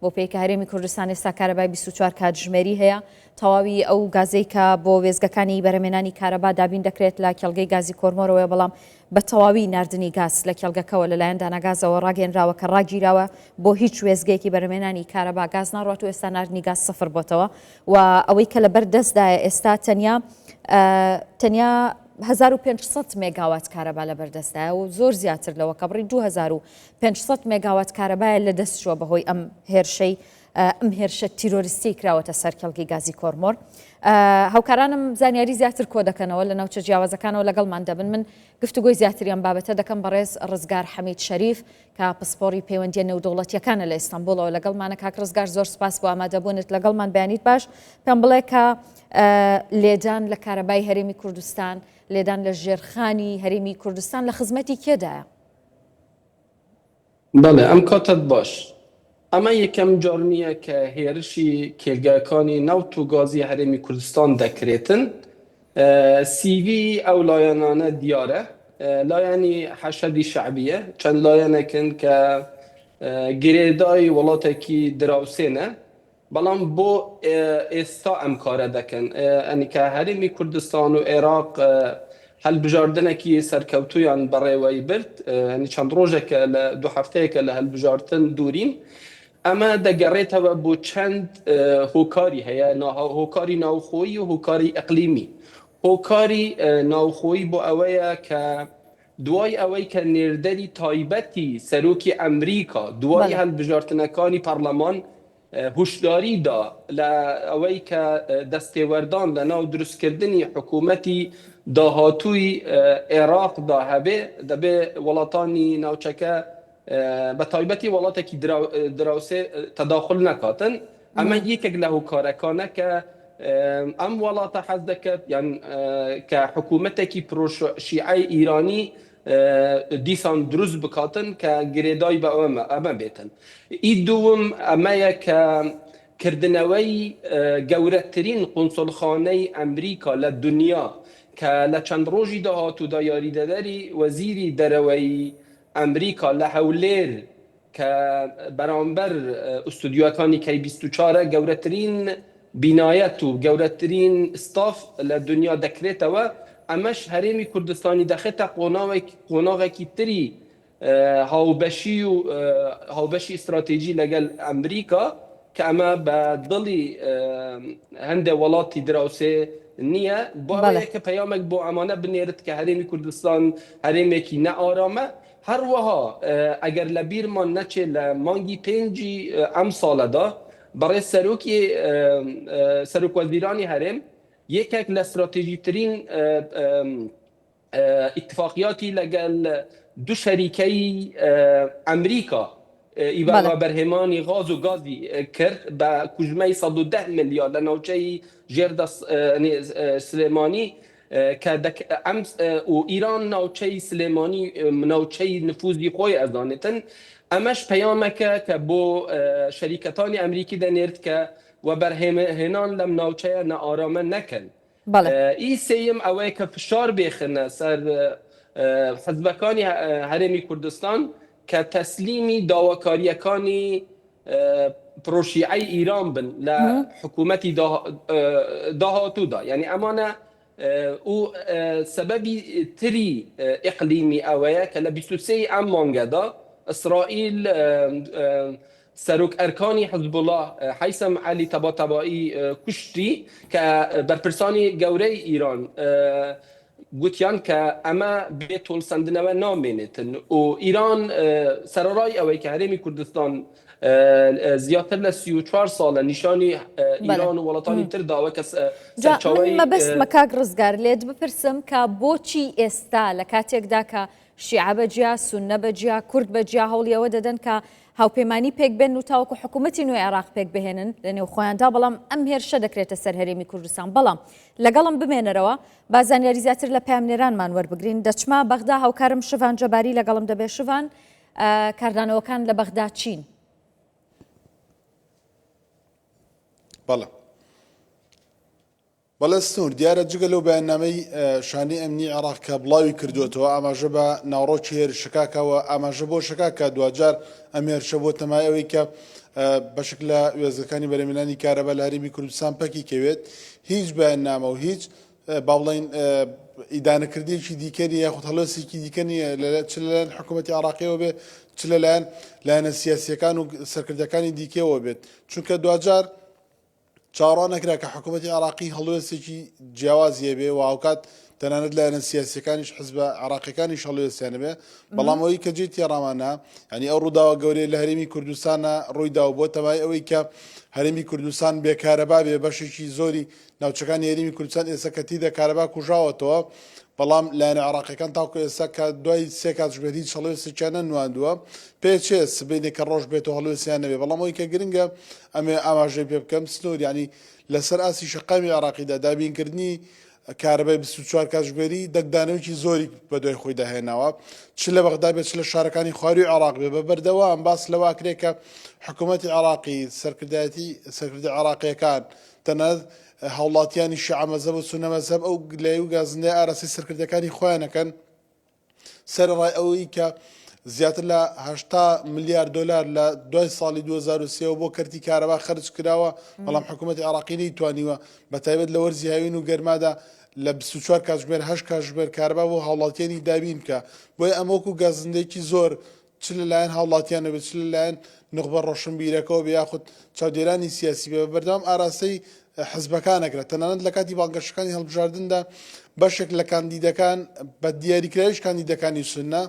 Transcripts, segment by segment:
بۆ پێی کە هەرێمی کوردستان ئێستا کارەبای 24 کاتژمێری هەیە، تەواوی ئەو گازەی کە بۆ وێستگەکانی بەرهەمێنانی کارەبا دابین دەکرێت لە کێڵگەی گازی کۆرمۆرەوەیە، بەڵام بە تەواوی ناردنی گاز لە کێڵگەکەوە لەلایەن داناگازەوە ڕاگەیەنراوە کە ڕاگیراوە بۆ هیچ وێستگەیەکی بەرهەمێنانی کارەبا گاز ناڕوات و ئێستا ناردنی گاز سفر بۆتەوە و ئەوەی کە لەبەر دەستدایە ئێستا تەنیا تەنیا 1500 مێگاوات کارەبا لەبەردەستدایە و زۆر زیاتر لەوە کە بڕی 2500 مێگاوات کارەبایە لەدەست چووە بەهۆی ئەم هێرشەی ئەم هێرشە تیرۆریستیەی کراوەتە سەر کێڵگەی گازی کۆرمۆر. هاوکارانم زانیاری زیاتر کۆ دەکەنەوە لە ناوچە جیاوازەکانەوە لەگەڵمان دەبن. من گفتوگۆی زیاتری ئەم بابەتە دەکەم بەڕێز ڕزگار حەمید شەریف کە پسپۆڕی پەیوەندیە نێودەوڵەتیەکانە لە ئیستانبوڵەوە لەگەڵمانە. کاک ڕزگار زۆر سپاس بۆ ئامادەبوونت لەگەڵمان. بەیانیت باش. پێم بڵێ کە لێدان لە کارەبای هەرێمی کوردستان، لێدان لە ژێرخانی هەرێمی کوردستان لە خزمەتی کێدایە؟ بەڵێ ئەم کاتەت باش. ئەمە یەکەم جار نییە کە هێرشی کێلگەکانی نەوت و گازی هەرێمی کوردستان دەکرێتن. سیڤی ئەو لایەنانە دیارە. لایەنی حەشدی شەعبییە، چەند لایەنێکن کە گرێدای وڵاتێکی دراوسێنە. بەڵام بۆ ئێستا ئەم کارە دەکەن؟ ئەنی کە هەرێمی کوردستان و عێراق هەلبژاردنێکی سەرکەوتوویان بەڕێوەی برد، ئەنی چەند ڕۆژێکە لە دوو هەفتەیەکە لە هەلبژاردن دوورین، ئەمە دەگەڕێتەوە بۆ چەند هۆکاری هەیە، هۆکاری ناوخۆیی و هۆکاری ئەقلیمی. هۆکاری ناوخۆیی بۆ ئەوەیە کە دوای ئەوەی کە نێردەری تایبەتی سەرۆکی ئەمریکا دوای هەڵبژارتنەکانی پەڕلەمان هوشداری دا لە ئەوەی کە دەستێوەردان لە ناو دروستکردنی حکوومەتی داهاتووی عێراقدا هەبێ، دەبێ وڵاتانی ناوچەکە بە تایبەتی وڵاتێکی دراوسێ تەداخول نەکاتن. ئەمە یەکێک لە هۆکارەکانە کە ئەم وڵاتە حەز دەکات یان کە حکوومەتێکی پرۆ شیعەی ئیرانی دیسان دروست بکاتن کە گرێدای بە ئەمە بێتن. ئی دووم ئەمەیە کە کردنەوەی گەورەترین قونسوڵخانەی ئەمریکا لە دنیا کە لە چەند ڕۆژی داهاتوودا یاریدەدەری وەزیری دەرەوەی ئەمریکا لە هەولێر کە بەرامبەر ئوستودیۆکانی کەی 24 ە گەورەترین بینایەت و گەورەترین ستاف لە دنیا دەکرێتەوە، ئەمەش هەرێمی کوردستانی دەخێتە قۆناغێکی تری هاوبەشی و هاوبەشی ئیستراتیجی لەگەل ئەمریکا کە ئەمە بە دڵی هەندێ وڵاتی دراوسێ نییە، بۆ ئەوەیە کە پەیامێک بۆ ئەمانە بنێرت کە هەرێمی کوردستان هەرێمێکی نائارامە. هەروەها ئەگەر لە بیرمان نەچێ لە مانگی پێنجی ئەم ساڵەدا بەڕێز سەرۆکی سەرۆک وەزیرانی هەرێم یەکێک لە ستراتیژیترین ئیتفاقیاتی لەگەل دوو شەریکەی ئەمریکا ئی بە وەبەرهێنانی غاز و گازی کرد بە کوژمەی 110 ملیار لە ناوچەی ژێر دەست سلێمانی کە ئەم و ئیران ناوچەی سلێمانی ناوچەی نفوزی خۆی ئەزانێتن ئەمەش پەیامەکە کە بۆ شەریکەتانی ئەمریکی دەنێرت کە وەبەرهێنان لەم ناوچەیە نائارامە نەکەن. ئی سێیەم ئەوەیە کە فشار بێخنە سەر حزبەکانی هەرێمی کوردستان کە تەسلیمی داواکارییەکانی پرۆشیعەی ئیران بن لە حکوومەتی داهاتوودا یعنی ئەمانە و سەبەبی تری ئیقلیمی ئەوەیە کە لە 23 ئەم مانگەدا ئیسرائیل سەرۆک ئەرکانی حزبوڵا حەیسەم عەلی تەباتەبایی کوشتی کە بەرپرسانی گەورەی ئیران گوتیان کە ئەمە بێ تۆڵسەندنەوە نامێنێتن و ئیران سەرەڕای ئەوەی کە هەرێمی کوردستان زیاتر لە 34 ساڵە نیشانی ئیران و وڵاتانی تر داوە کە سەرچاوەی مەبەستمە کاک ڕزگار لێت بپرسم کە بۆچی ئێستا لە کاتێکدا کە شیعە بە جیا، سوننە بە جیا، کورد بە جیا هەوڵی ئەوە دەدەن کە هاوپەیمانی پێک بێنن و تاوەکو حکوومەتی نوێی عێراق پێک بهێنن لە نێو خۆیاندا، بەڵام ئەم هێرشە دەکرێتە سەر هەرێمی کوردستان. بەڵام لەگەڵم بمێنەرەوە با زانیاری زیاتر لە پەیامنێرانمان وەربگرین. دەچمە بەغدا، هاوکارم شڤان جەباری لەگەڵم دەبێت. شڤان، کاردانەوەکان لە بەغدا چین؟ بەڵێ. بەڵێ سنوور، دیارە جگە لەو بەیاننامەی شانەی ئەمنی عێراق کە بڵاوی کردووەتەوە ئاماژە بە ناوەڕۆکی هێرشەکە کە و ئاماژە بۆ شەکا کە دواجار ئەم هێرشە بۆ تەمای ئەوەی کە بەشێک لە وێستگەکانی بەرهەمهێنانی کارەبا لە هەرێمی کوردستان پەکی کەوێت هیچ بەیاننامە و هیچ با بڵێین ئیدانەکردنێکی دیکە نیە یاخود هەڵوێستێکی دیکە نییە چ لەلایەن حکوومەتی عراقیەوە بێ چ لەلایەن لایەنە سیاسیەکان و سەرکردەکانی دیکەوە بێت چونکە دواجار چاوەڕوان نەکرا کە حکوومەتی عێراقی هەڵوێستێکی جیاوازی هەبێ و هاوکات تەنانەت لایەنە سیاسیەکانیش حزبە عێراقیەکانیش هەڵوێستیان هەبێ بەڵام ئەوەی کە جێی تێڕامانە یعنی ئەو ڕووداوە گەورەیە لە هەرێمی کوردستانە ڕوویدا و بۆ تەمای ئەوەی کە هەرێمی کوردستان بێکارەبا بێ بەشێکی زۆری ناوچەکانی هەرێمی کوردستان ئێستا کە تیدا کارەبا کوژاوەتەوە بەڵام لایەنە عێراقیەکان تاکو ئێستا کە دوای سێ کاتژمێر هیچ هەڵوێستێکیان نەنواندووە پێچێ سبەینێ کە ڕۆژ بێتەوە هەڵوێستیان نەبێ بەڵام ئەوەی کە گرنگە ئەمێ ئاماژەی پێ بکەم سنوور یانی لەسەر ئاستی شەقامی عێراقیدا دابینکردنی کارەبای 24 کاتژمێری دەنگدانەوەیەکی زۆری بەدوای خۆیدا هێناوە چ لە بەغدا بێت چ لە شارەکانی خواروی عێراق بێ بە بەردەوام باس لەوە ئەکرێ کە حکوومەتی عێراقی سەرکردایەتی سەرکردە عێراقیەکان تەنانەت هاوڵاتیانی شیعە مەزهەب و سوننە مەزهەب ئەو گلەیی و گازندەیە ئاراستەی سەرکردەکانی خۆیان ئەکەن، سەرەڕای ئەوەی کە زیاتر لە 80 ملیار دۆلار لە دوای ساڵی 2023 ەوە بۆ کەرتی کارەبا خەرج کراوە، بەڵام حکوومەتی عێراقی نەیتوانیوە بە تایبەت لە وەرزی هاوین و گەرمادا لە 24 کاتژمێر 8 کاتژمێر کارەبا بۆ هاوڵاتیانی دابین بکا. بۆیە ئەمە وەکو گازندەیەکی زۆر چ لەلایەن هاوڵاتیانەوە بێت، چ لەلایەن نوخبە ڕۆشنبیرەکەوە بێ یاخود چاودێرانی سیاسی بێ، بە بەردەوام ئاراستەی حزبەکان ئەکرا. تەنانەت لە کاتی بانگەشەکانی هەڵبژاردندا بەشێک لە کاندیدەکان، بە دیاریکراویش کاندیدەکانی سوننە،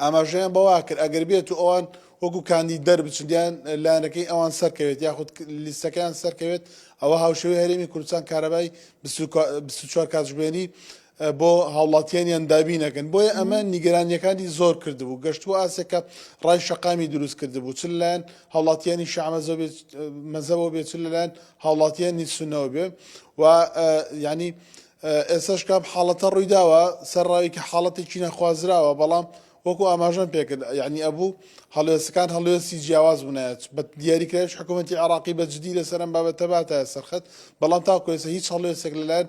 ئاماژەیان بەوە کرد ئەگەر بێت و ئەوان وەکو کاندید دەربچن یان لایەنەکەی ئەوان سەرکەوێت یاخود لیستەکەیان سەرکەوێت ئەوە هاوشێوەی هەرێمی کوردستان کارەبای 24 کاتژمێری بۆ هاوڵاتیانیان دابین ئەکەن بۆیە ئەمە نیگەرانیەکانی زۆر کردبوو گەشتبوو ئاستێک کە ڕای شەقامی دروست کردبوو چ لەلایەن هاوڵاتیانی شیعە مەزهەبەوە بێت چ لەلایەن هاوڵاتیانی سوننەوە بێ و یعنی ئێستاش کام حاڵەتە ڕوویداوە سەر ڕاوی کە حاڵەتێکی نەخوازراوە بەڵام وەکو ئاماژەم پێکرد یعنی ئەبوو هەڵوێستەکان هەڵوێستی جیاواز بوونایە بە دیاریکراویش حکوومەتی عێراقی بە جدی لەسەر ئەم بابەتە باتایە سەرخەت بەڵام تاکو ئێستا هیچ هەڵوێستێک لەلایەن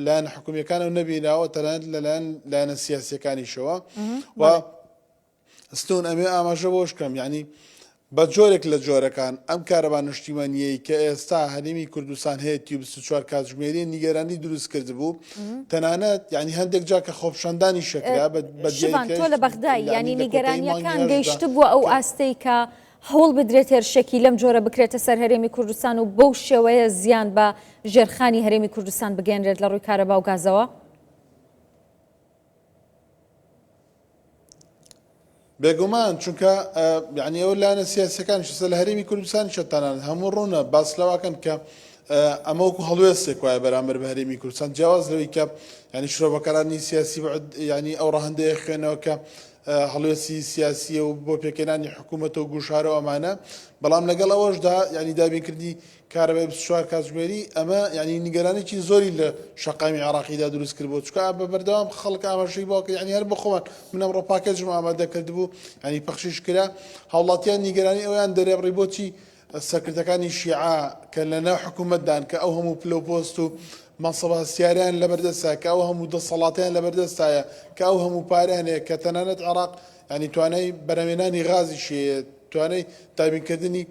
لایەنە حکومیەکانەوە نەبینراوە تەنانەت لەلایەن لایەنە سیاسیەکانیشەوە و ستون ئەمێ ئاماژە بۆش کەم یعنی بە جۆرێک لە جۆرەکان ئەم کارەبا نیشتیمانیەی کە ئێستا هەرێمی کوردستان هەیە 24 کاتژمێری نیگەرانی دروست کردبوو تەنانەت یعنی هەندێک جا کە خۆپشاندانی شەکرا بە تۆ لە بەغدای ینی نیگەرانیەکان گەیشتبووە ئەو ئاستەی کە هەوڵ بدرێت هێرشێکی لەم جۆرە بکرێتە سەر هەرێمی کوردستان و بەو شێوەیە زیان بە ژێرخانی هەرێمی کوردستان بگەیەنرێت لە ڕووی کارەبا و گازەوە؟ بێگومان چونکە یعنی ئەو لایەنە سیاسەکان شسە لە هەرێمی کوردستان شەتانان هەموو ڕوونە باس لەواکەن کە ئەمە وەکو هەڵوێستێک وایە بەرامبەر بە هەرێمی کوردستان جیاواز لەوەی کە ینی شرۆڤەکارانی سیاسی ینی ئەو ڕەهەندەیە خوێنەوە کە هەڵوێستی سیاسیە و بۆ پێکهێنانی حکوومەتە و گوشارە و ئەمانە، بەڵام لەگەڵ ئەوەشدا یانی دابینکردنی کارەبای 24 کاتژمێری ئەمە یانی نیگەرانێکی زۆری لە شەقامی عێراقیدا دروست کردبوو چونکە بە بەردەوام خەڵک ئاماژەی بۆ کرد یانی هەر بۆ خۆمان من ئەمڕۆ پاکێجم ئامادە کردبوو یانی پەخشیش کرا هاوڵاتیان نیگەرانی ئەویان دەرێبڕی بۆچی سەرکردەکانی شیعە کە لە ناو حکوومەتدان کە ئەو هەموو پلە و پۆست و مەنسەبە هەستیارەیان لەبەردەستە کە ئەو هەموو دەسەڵاتەیان لەبەردەستایە کە ئەو هەموو پارەیان هەیە کە تەنانەت عێراق یانی توانای بەرهەمهێنانی غازیشی هەیە توانای دابینکردنی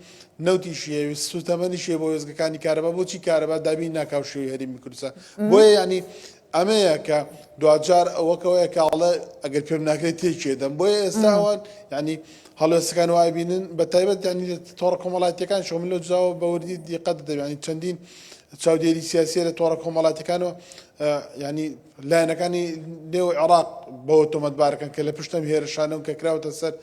نەوتیشی هەیە سووتەمەنیشی هەیە بۆ وێستگەکانی کارەبا بۆچی کارەبا دابین ناکا و شێوەی هەرێمی کوردستان بۆیە یانی ئەمەیە کە دواجار وەک ئەوەیە کە ئەڵێ ئەگەر پێم ناکرێت تێکی دەم بۆیە ئێستا ئەوان یعنی هەڵوێستەکان وای بینن بە تایبەت یعنی لە تۆڕە کۆمەڵاتیەکان شۆ من لەو جاوە بە وردی دیقەت دەدەم یعنی چەندین چاودێری سیاسیە لە تۆڕە کۆمەڵاتیەکانەوە یعنی لایەنەکانی نێو عێراق بەوە تۆمەتبارەکەن کە لە پشتم هێرشانەوە کە کراوەتە سەر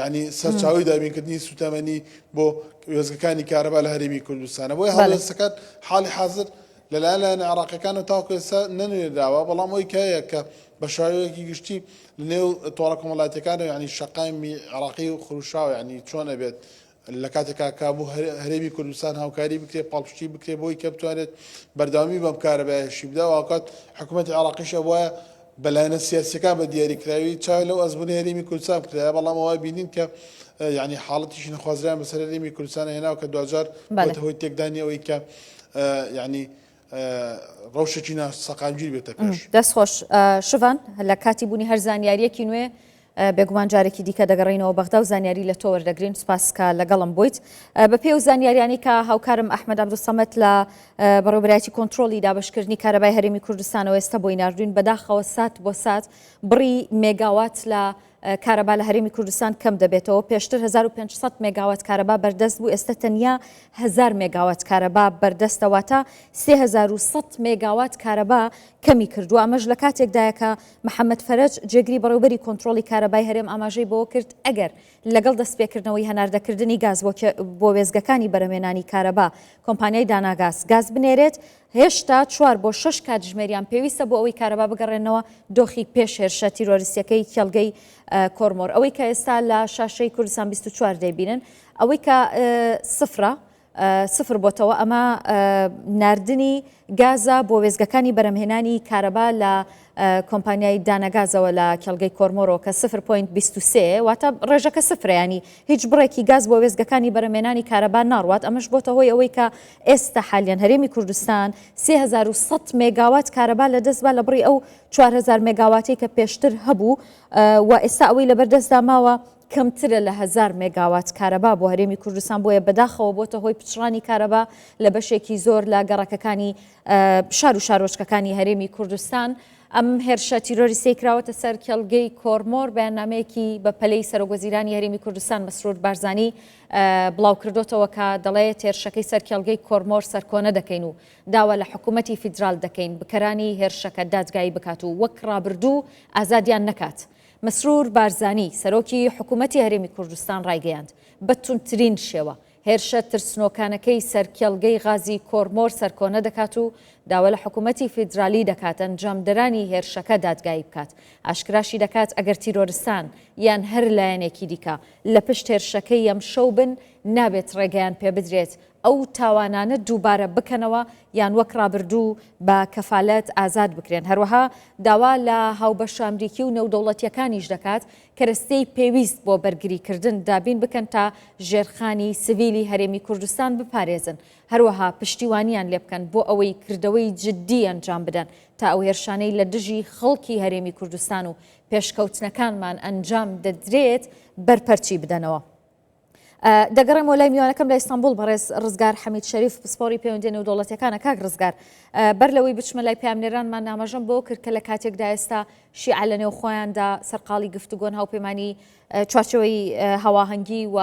یعنی سەرچاوی دابینکردنی سوتەمەنی بۆ وێستگەکانی کارەبا لە هەرێمی کوردستانە بۆیە هەڵوێستەکان حاڵی حاضر لەلایەن لایەنە عێراقیەکانەوە تاوەکو ئێستا نەنوێنراوە، بەڵام ئەوەی کە هەیە کە بە شێوەیەکی گشتی لەنێو تۆڕە کۆمەڵایەتیەکانەوە یانی شەقامی عێراقی خروشاوە یانی چۆن ئەبێت لە کاتێکا کە بۆ هەرێمی کوردستان هاوکاری بکرێت پاڵپشتی بکرێت بۆی کە بتوانێت بەردەوامی بەم کارەبایەشی بدا و هاوکات حکوومەتی عێراقیش ئەبوایە بە لایەنە سیاسیەکان بە دیاریکراوی چاوی لەو ئەزموونەی هەرێمی کوردستان بکرایە بەڵام ئەوە بینین کە یعنی حاڵەتیشی نەخوازرایان بەسەر هەرێمی کوردستان هێناوە کە دواجار بۆتە هۆی تێکدانی ئەوەی کە یعنی. ڕەوشێکی ناسەقامگیر بێتە پێش. دەست خۆش شڤان، لە کاتی بوونی هەر زانیاریەکی نوێ بێگومان جارێکی دیکە دەگەڕێینەوە بەغدا و زانیاری لە تۆ وەردەگرین سوپاس کە لەگەڵم بوویت. بەپێی ئەو زانیاریانەی کە هاوکارم ئەحمەد عەبدولسەمەد لە بەڕێوەبەرایەتی کۆنترۆڵی دابەشکردنی کارەبای هەرێمی کوردستانەوە ئێستا بۆی ناردوین بەداخەوە سات بۆ سات بڕی مێگاوات لە کارەبا لە هەرێمی کوردستان کەم دەبێتەوە، پێشتر 1500 مێگاوات کارەبا بەردەست بوو، ئێستا تەنیا 1000 مێگاوات کارەبا بەردەستە، واتە 3100 مێگاوات کارەبا کەمی کردووە، ئەمەش لە کاتێکدایە کە محەمەد فەرەج، جێگری بەڕێوبەری کۆنترۆڵی کارەبای هەرێم ئاماژەی بەوە کرد، ئەگەر لەگەڵ دەستپێکردنەوەی هەناردەکردنی گاز بۆ وێستگەکانی بەرهەمهێنانی کارەبا، کۆمپانیای داناگاز گاز بنێرێت، هێشتا چوار بۆ شەش کاتژمێریان پێویستە بۆ ئەوەی کارەبا بگەڕێننەوە دۆخی پێش هێرشە تیرۆریستیەکەی کێڵگەی کۆرمۆر. ئەوەی کە ئێستا لە شاشەی کوردستان 24 دەیبینن ئەوەی کە سفرە سفر بۆتەوە ئەمە ناردنی گازە بۆ وێستگەکانی بەرهەمهێنانی کارەبا لە کۆمپانیای دانەگازەوە لە کێڵگەی کۆرمۆرۆ کە 0.23 واتە ڕێژەکە سفرە ینی هیچ بڕێکی گاز بۆ وێستگەکانی بەرهەمێنانی کارەبا ناڕوات ئەمەش بۆتە هۆی ئەوەی کە ئێستا حالیان هەرێمی کوردستان 3100 مێگاوات کارەبا لەدەست با لە بڕی ئەو 4000 مێگاواتەی کە پێشتر هەبوو و ئێستا ئەوەی لەبەردەستدا ماوە کەمترە لە هەزار مێگاوات کارەبا بۆ هەرێمی کوردستان، بۆیە بەداخەوە بۆتە هۆی پچڕانی کارەبا لە بەشێکی زۆر لە گەڕەکەکانی شار و شارۆچکەکانی هەرێمی کوردستان. ئەم هێرشە تیرۆریستیەی کراوەتە سەر کێڵگەی کۆرمۆر بەیاننامەیەکی بە پەلەی سەرۆکوەزیرانی هەرێمی کوردستان مەسرور بارزانی بڵاوکردۆتەوە کە دەڵێت هێرشەکەی سەر کێڵگەی کۆرمۆر سەرکۆنە دەکەین و داوا لە حکوومەتی فیدرال دەکەین بکەرانی هێرشەکە دادگایی بکات و وەک ڕابردوو ئازادیان نەکات. مەسرور بارزانی، سەرۆکی حکوومەتی هەرێمی کوردستان ڕایگەیاند، بە توندترین شێوە هێرشە ترسنۆکانەکەی سەر کێڵگەی غازی کۆرمۆر سەرکۆنە دەکات و داوا لە حکوومەتی فیدرالی دەکات ئەنجامدەرانی هێرشەکە دادگایی بکات. ئاشکراشی دەکات، ئەگەر تیرۆرستان یان هەر لایەنێکی دیکە لە پشت هێرشەکەی ئەمشەو بن، نابێت ڕێگەیان پێبدرێت ئەو تاوانانە دووبارە بکەنەوە یان وەک ڕابردوو بە کەفالەت ئازاد بکرێن. هەروەها داوا لە هاوبەشە ئەمریکی و نێودەوڵەتییەکانیش دەکات کەرەستەی پێویست بۆ بەرگریکردن دابین بکەن تا ژێرخانی سڤیلی هەرێمی کوردستان بپارێزن، هەروەها پشتیوانیان لێبکەن بۆ ئەوەی کردەوەی جددی ئەنجام بدەن تا ئەو هێرشانەی لە دژی خەڵکی هەرێمی کوردستان و پێشکەوتنەکانمان ئەنجام دەدرێت بەرپەرچی بدەنەوە. دەگەڕێمەوە لای میوانەکەم لە ئیستانبوڵ بەڕێز ڕزگار حەمید شەریف پسپۆڕی پەیوەندیە نێودەوڵەتیەکانە کاک ڕزگار بەر لەوەی بچمە لای پەیامنێرانمان ئاماژەم بۆ کرد کە لە کاتێکدا ئێستا شیعە لە نێو خۆیاندا سەرقاڵی گفتوگۆن هاوپەیمانی چوارچێوەی هەواهەنگی و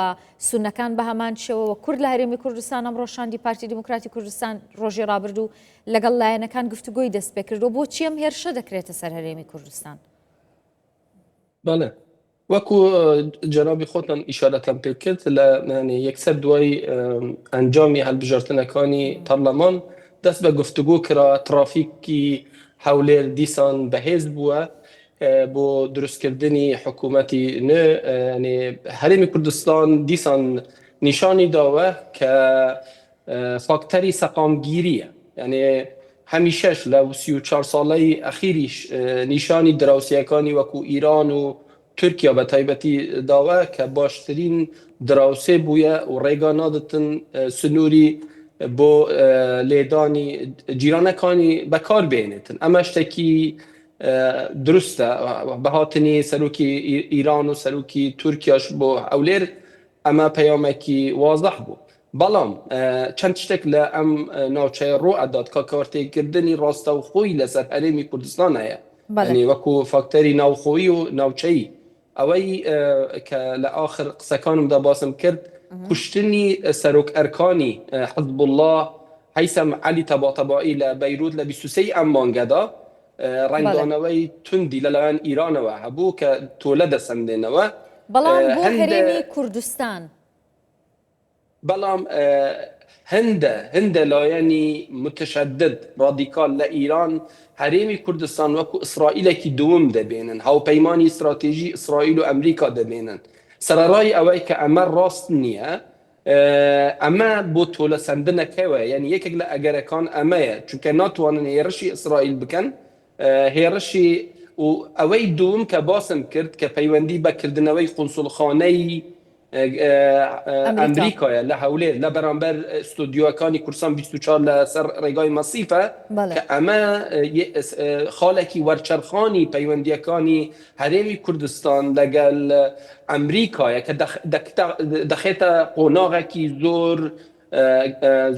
سونەکان بە هەمان شێوەوە کورد لە هەرێمی کوردستان ئەمڕۆ شاندی پارتی دیموکراتی کوردستان ڕۆژی ڕابردوو لەگەڵ لایەنەکان گفتوگۆی دەست پێکردو بۆچی ئەم هێرشە دەکرێتە سەر هەرێمی کوردستان؟ بەڵێ وەکو جەنابی خۆتان ئیشارەتان پێ کرد لە یەکسەر دوای ئەنجامی هەلبژارتنەکانی پەرلەمان دەست بە گفتوگۆ کرا ترافیکی هەولێر دیسان بەهێز بووە بۆ دروستکردنی حکوومەتی نوێ هەرێمی کوردستان دیسان نیشانی داوە کە فاکتەری سەقامگیریە یعنی هەمیشەش لە 34 ساڵەی ئەخیریش نیشانی دراوسێکانی وەکو ئیران و تورکیا بە تایبەتی داوە کە باشترین دراوسێ بووە و ڕێگا نادتن سنووری بۆ لێدانی جیرانەکانی بەکار بێنێتن ئەمە شتێکی دروستە بەهاتنی سەرۆکی ئیران و سەرۆکی تورکیاش بۆ هەولێر ئەمە پەیامێکی وازح بوو. بەڵام چەند شتێک لە ئەم ناوچەیە ڕوو ئەدات کە کارتێکردنی ڕاستەوخۆی لەسەر هەرێمی کوردستان هەیە. یانی وەکو فاکتەری ناوخۆیی و ناوچەیی. ئەوەی کە لە ئاخر قسەکانمدا باسم کرد کوشتنی سەرۆک ئەرکانی حزبوڵڵا هەیسەم عەلی تەباتەبائی لە بەیروت لە 23 ی ئەم مانگەدا ڕەنگدانەوەی توندی لەلایەن ئیرانەوە هەبوو کە تۆلە دەسەندێنەوە. بەڵام بۆ هەرێمی کوردستان؟ بەڵام هەندە هەندە لایەنی متشدد ڕادیکال لە ئیران هەرێمی کوردستان وەکو ئیسرائیلێکی دووەم دەبێنن، هاوپەیمانی ستراتیژی ئیسرائیل و ئەمریکا دەبێنن. سەرەڕای ئەوەی کە ئەمە ڕاست نییە، ئەمە بۆ تۆلەسەندنەکەوە یانی یەکێک لە ئەگەرەکان ئەمەیە چونکە ناتوانن هێڕشی ئیسرائیل بکەن هێڕشی و ئەوەی دووم کە باسم کرد کە پەیوەندی بە کردنەوەی قونسوڵخانەی. ئەمریکایە لە هەولێر لە بەرامبەر ستۆدیۆکانی کوردستان 24 لەسەر ڕێگای مەسیفە کە ئەمە خاڵێکی وەرچەرخانی پەیوەندیەکانی هەرێمی کوردستان لەگەل ئەمریکایە کە دەخێتە قۆناغێکی زۆر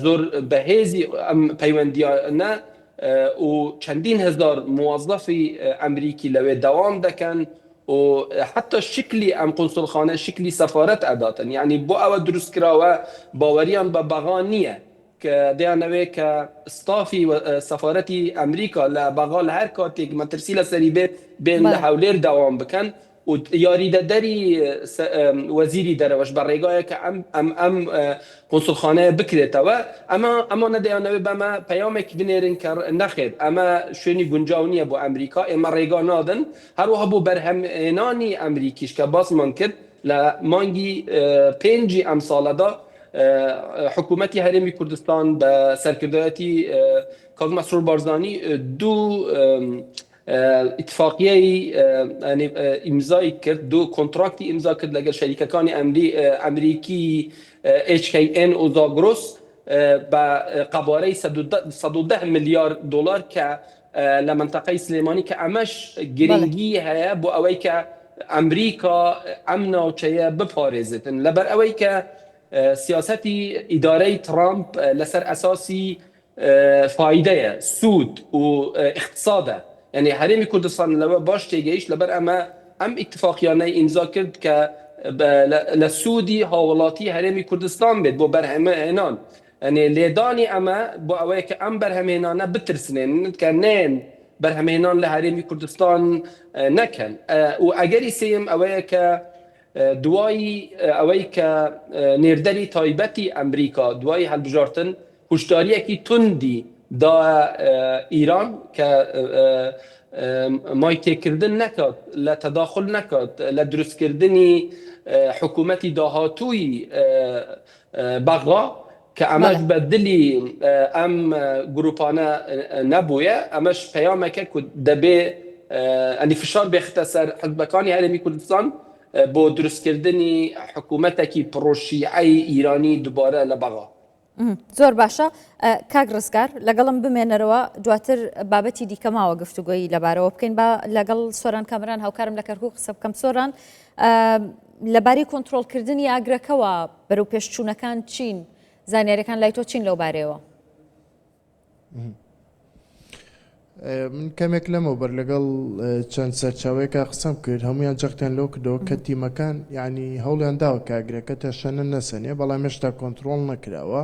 زۆر بەهێزی ئەم پەیوەندیانە و چەندین هەزار موەزەفی ئەمریکی لەوێ دەوام دەکەن و حتا شکلی ئەم قونسوڵخانە شکلی سەفارەت ئەداتن یعنی بۆ ئەوە دروست کراوە باوەریان بە بەغا نییە کە دەیانەوێ کە ستافی سەفارەتی ئەمریکا لە بەغا لە هەر کاتێک مەترسی لەسەری بێت بێن لە هەولێر دەوام بکەن و یاریدەدەری وەزیری دەرەوەش بە ڕێگایە کە ئەم ئەم ئەم قونسوڵخانەیە بکرێتەوە ئەمە ئەمانە دەیانەوێت بەمە پەیامێک بنێرن کە نەخێر ئەمە شوێنی گونجاو نییە بۆ ئەمریکا ئێمە ڕێگا نادەن هەروەها بۆ بەرهەمهێنانی ئەمریکیش کە باسمان کرد لە مانگی پێنجی ئەم ساڵەدا حکوومەتی هەرێمی کوردستان بە سەرکردایەتی کاک مەسرور بارزانی دوو ئیتفاقیەی ئیمزای کرد دوو کۆنتراکتی ئیمزا کرد لەگەل شەریکەکانی ئەمریکی HKN و زاگرۆس بە قەبارەی 110 ملیار دلار کە لە منتەقەی سلێمانی کە ئەمەش گرنگی هەیە بۆ ئەوەی کە ئەمریکا ئەم ناوچەیە بپارێزێتن لەبەر ئەوەی کە سیاسەتی ئیدارەی ترامپ لەسەر ئەساسی فایدەیە، سوود و ئیقتسادە، یانی هەرێمی کوردستان لەوە باش تێگەیشت لەبەر ئەمە ئەم ئیتفاقیانەی ئیمزا کرد کە لە سوودی هاوڵاتی هەرێمی کوردستان بێت بۆ بەرهەمهێنان، یانی لێدانی ئەمە بۆ ئەوەیە کە ئەم بەرهەمهێنانە بترسنێن کە نەیەن بەرهەمهێنان لە هەرێمی کوردستان نەکەن و ئەگەری سێیەم ئەوەیە کە دوای ئەوەی کە نێردەری تایبەتی ئەمریکا دوای هەڵبژاردن هوشداریەکی توندی دا ئیران کە مای تێکردن نەکات لە تەداخل نەکات لە دروستکردنی حکوومەتی داهاتووی بەغا کە ئەمەش بە دلی ئەم گروپانە نەبوویە ئەمەش پەیامێکە کە دەبێ ئەنی فشار بێختە سەر حزبەکانی هەرێمی کوردستان بۆ دروستکردنی حکوومەتێکی پڕۆشیعەی ئیرانی دووبارە لە بەغا. زۆر باشە کاک ڕزگار لەگەڵم بمێنەرەوە دواتر بابەتی دیکە ماوە گفتوگۆی لەبارەوە بکەین با لەگەڵ سۆران کامران هاوکارم لە کەرکوک قسە بکەم سۆران لەبارەی کۆنترۆڵکردنی ئاگرەکەوە بەرەو پێشچوونەکان چین زانیاریەکان لای تۆ چین لەو بارەیەوە؟ من کەمێک لەمەوبەر لەگەڵ چەند سەرچاوەیەکا قسەم کرد هەمویان جەختیان لەوە کردەوە کە تیمەکان یعنی هەوڵیان داوە کە ئاگرەکە تەشەنە نەسەنێ بەڵام هێشتا کۆنترۆڵ نەکراوە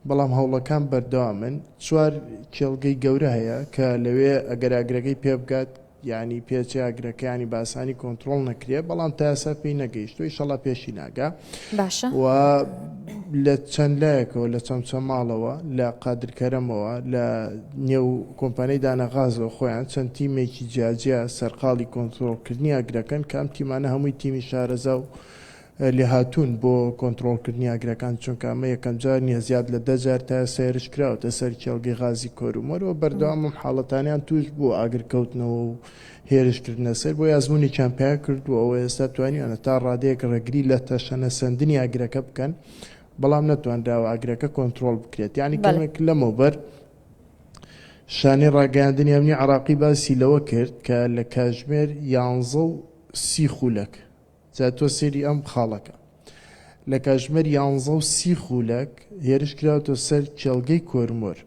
بەڵام هەوڵەکان بەردەوامن چوار کێڵگەی گەورە هەیە کە لەوێ ئەگەر ئاگرەکەی پێ بگات یانی پێچێ ئاگرەکەیانی بە ئاسانی کۆنترۆڵ نەکرێ بەڵام تا ئێستا پێی نەگەیشتووە ئیشەڵا پێشی ناگا باشە و لە چەند لایەکەوە لە چەمچەماڵەوە لە قادرکەرەمەوە لە نێو کۆمپانیای دانەغازەوە خۆیان چەند تیمێکی جیاجیا سەرقاڵی کۆنترۆڵکردنی ئاگرەکەن کە ئەم تیمانە هەمووی تیمی شارەزا و لێهاتوون بۆ کۆنترۆڵکردنی ئاگرەکان، چونکە ئەمە یەکەمجار نییە زیاد لە دە جار تا ئێستا هێرش کراوەتە سەر کێڵگەی غازی کۆرومۆر و بەردەوام ئەم حاڵەتانەیان تووش بووە ئاگرکەوتنەوە و هێرشکردنە سەر، بۆیە ئەزموونێکیان پەیا کردووە و ئێستا توانیویانە تا ڕادەیەک ڕێگری لە تەشەنەسەندنی ئاگرەکە بکەن، بەڵام نەتوانراوە ئاگرەکە کۆنترۆڵ بکرێت. یانی کەمێک لەمەوبەر شانەی ڕاگەیاندنی ئەمنی عێراقی باسی لەوە کرد کە لە کاژمێر یانزە و سی خولەک جا تۆ سەیری ئەم خاڵەکە. لە کاژمێر یانزە و سی خولەک هێرش کراوەتە سەر کێڵگەی کۆرمۆر.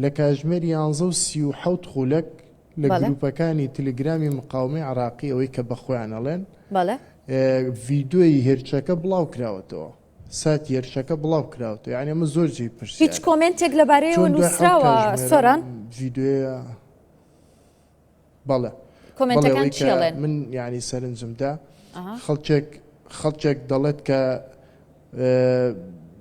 لە کاژمێر 11:37 خولەک لە گروپەکانی تلگرامی مقاومەی عێراقی ئەوەی کە بە خۆیان ئەڵێن ڤیدیۆی هێرشەکە بڵاو کراوەتەوە. ساتی هێرشەکە بڵاو کراوەتەوە. یانی ئەمە زۆر جێی پرسیارە. هیچ کۆمێنتێک لەبارەیەوە نووسراوە سۆران؟ ڤیدیۆیە بەڵێ کۆمێنتەکان چی ئەڵێن؟ من یعنی سەرنجم دا خەڵکێک خەڵکێک دەڵێت کە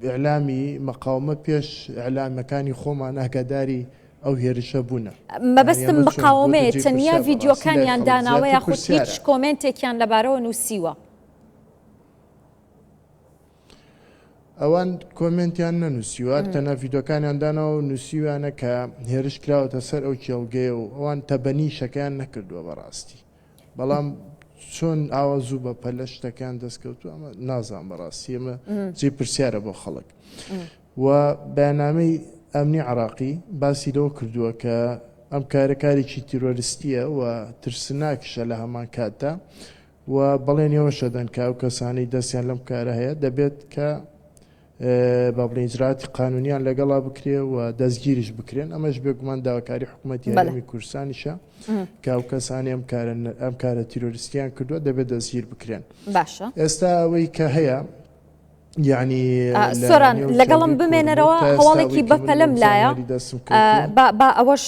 ئیعلامی مەقاومە پێش ئیعلامەکانی خۆمان ئاگاداری ئەو هێرشە بوونە. مەبەستم مقاومەیە تەنیا ڤیدیۆکانیان داناوە یاخود هیچ کۆمێنتێکیان لەبارەوە نووسیوە؟ ئەوان کۆمێنتیان نەنووسیوە تەنها ڤیدۆکانیان داناوە و نووسیویانە کە هێرش کراوەتە سەر ئەو کێڵگەیە و ئەوان تەبەنی شەکەیان نەکردووە بەڕاستی بەڵام چۆن ئاوا زوو بە پەلە شتەکان دەستکەوتووە ئەمە نازانم بەڕاستی ئەمە جێی پرسیارە بۆ خەڵک و بەیاننامەی ئەمنی عراقی باسی لەوە کردووە کە ئەم کارە کارێکی تیرۆریستییە و ترسناکیشە لە هەمان کاتدا و بەڵێنی ئەوەش دەدەن کە ئەو کەسانەی دەستیان لەم کارە هەیە دەبێت کە با بڵێین ئیجرائاتی قانونیان لەگەڵا بکرێ و دەستگیریش بکرێن ئەمەش بێگومان داواکاری حکوومەتی هەرێمی کوردستانیشە کە ئەو کەسانی ئەم کارە ئەم کارە تیرۆریستیان کردووە دەبێت دەستگیر بکرێن باشە ئێستا ئەوەی کە هەیە یعنی سۆران لەگەڵم بمێنەرەوە هەواڵێکی بەپەلم لایە با ئەوەش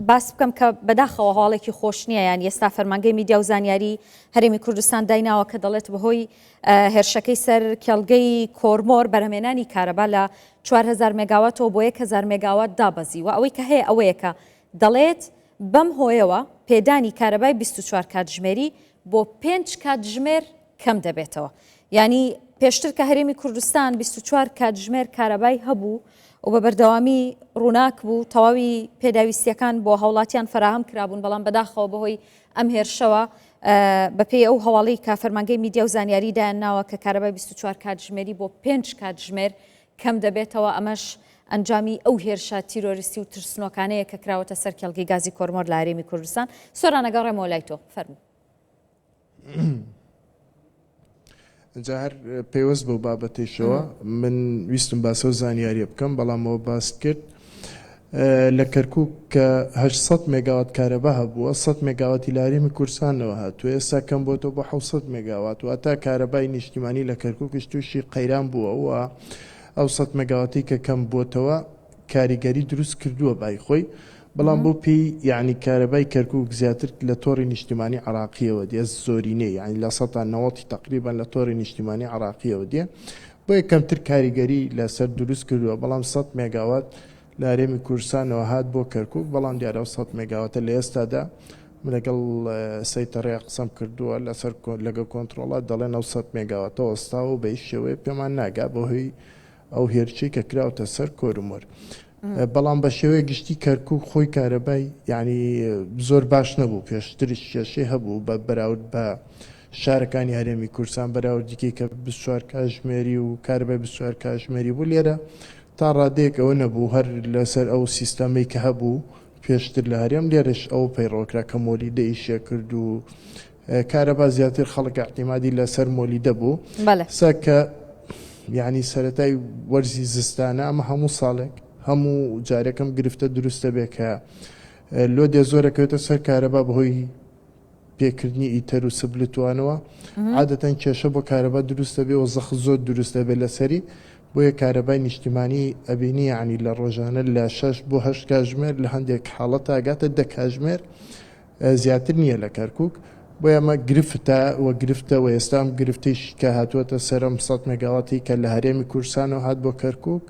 باس بکەم کە بەداخەوە هەواڵێکی خۆش نییە یان ئێستا فەرمانگەی میدیا و زانیاری هەرێمی کوردستان دایناوە کە دەڵێت بەهۆی هێرشەکەی سەر کێڵگەی کۆرمۆر بەرهەمێنانی کارەبا لە 4000 مێگاواتەوە بۆ 1000 مێگاوات دابەزیوە ئەوەی کە هەیە ئەوەیە کە دەڵێت بەم هۆیەوە پێدانی کارەبای 24 کاتژمێری بۆ 5 کاتژمێر کەم دەبێتەوە. یانی پێشتر کە هەرێمی کوردستان 24 کاتژمێر کارەبای هەبوو و بە بەردەوامی ڕووناک بوو، تەواوی پێداویستیەکان بۆ هاوڵاتیان فەراهەم کرابوون، بەڵام بەداخەوە بەهۆی ئەم هێرشەوە بەپێی ئەو هەواڵی کە فەرمانگەی میدیا و زانیاری دایان ناوە کە کارەبای 24 کاتژمێری بۆ 5 کاتژمێر کەم دەبێتەوە، ئەمەش ئەنجامی ئەو هێرشە تیرۆریستی و ترسنۆکانەیە کە کراوەتە سەر کێڵگەی گازی کۆرمۆر لە هەرێمی کوردستان. سۆران ئەگەڕێمەوە لای تۆ، فەرموو. جا هەر پەیوەست بەو بابەتەیشەوە من ویستم باسەو زانیاریە بکەم بەڵام ئەوە باست کرد لە کەرکک کە 800 مێگاوات کارەبا هەبووە 100 مێگاواتی لە هەرێمی کوردستانەوە هاتووە ئێستا کەم بۆتەوە بۆ 600 مێگاوات واتە کارەبای نیشتیمانی لە کەرککیش تووشی قەیران بووە و ئەو 100 مێگاواتی کە کەم بۆتەوە کاریگەری دروست کردووە بای خۆی بەڵام بۆ پێی یانی کارەبای کەرکوک زیاتر لە تۆڕی نیشتیمانی عراقیەوە دێ زۆرینەی یانی لە سەتا نەوەتی تەقریبەن لە تۆڕی نیشتیمانی عراقیەوە دێ بۆیە کەمتر کاریگەری لەسەر دروست کردووە بەڵام 100 مێگاوات لە هەرێمی کوردستانەوە هات بۆ کەرکوک بەڵام دیارە ئەو 100 مێگاواتە لە ئێستادا من لەگەڵ سەیتەڕەیە قسەم کردووە لەسەر لەگەڵ کۆنترۆڵات دەڵێن ئەو 100 مێگاواتە وەستاوە و بە هیچ شێوەیە پێمان ناگا بەهۆی ئەو هێرشەی کە کراوتە سەر کۆرمۆر. بەڵام بە شێوەیەک گشتی کەرکوک خۆی کارەبای یانی زۆر باش نەبوو پێشتریش کێشەی هەبوو بە بەراورد بە شارەکانی هەرێمی کوردستان بەراوردیکەی کە 24 کاژمێری و کارەبای 24 کاژمێری بوو لێرە تا ڕادەیەک ئەوە نەبوو هەر لەسەر ئەو سیستەمەی کە هەبوو پێشتر لە هەرێم لێرەش ئەوە پەیڕەوکرا کە مۆلیدە ئیشێ کرد و کارەبا زیاتر خەڵک ئیعتیمادی لەسەر مۆلیدە بوو بەلێ. سا کە یانی سەرەتای وەرزی زستانە ئەمە هەموو ساڵێک هەموو جارێک ئەم گرفتە دروست دەبێت کە لۆدێ زۆر ئەکەوێتە سەر کارەبا بەهۆی پێکردنی ئیتەر و سبلتوانەوە عادەتەن کێشە بۆ کارەبا دروست دەبێ و زەخت زۆر دروست دەبێت لەسەری بۆیە کارەبای نیشتیمانی ئەبینی یانی لە ڕۆژانە لە شەش بۆ هەشت کاژمێر لە هەندێک حاڵەتا ئەگاتە دە کاژمێر زیاتر نییە لە کەرکوک، بۆیە ئەمە گرفتە و گرفتە و ئێستا ئەم گرفتەیش کە هاتووەتە سەر ئەم سەد مێگاواتی کە لە هەرێمی کوردستانەوە هات بۆ کەرکوک،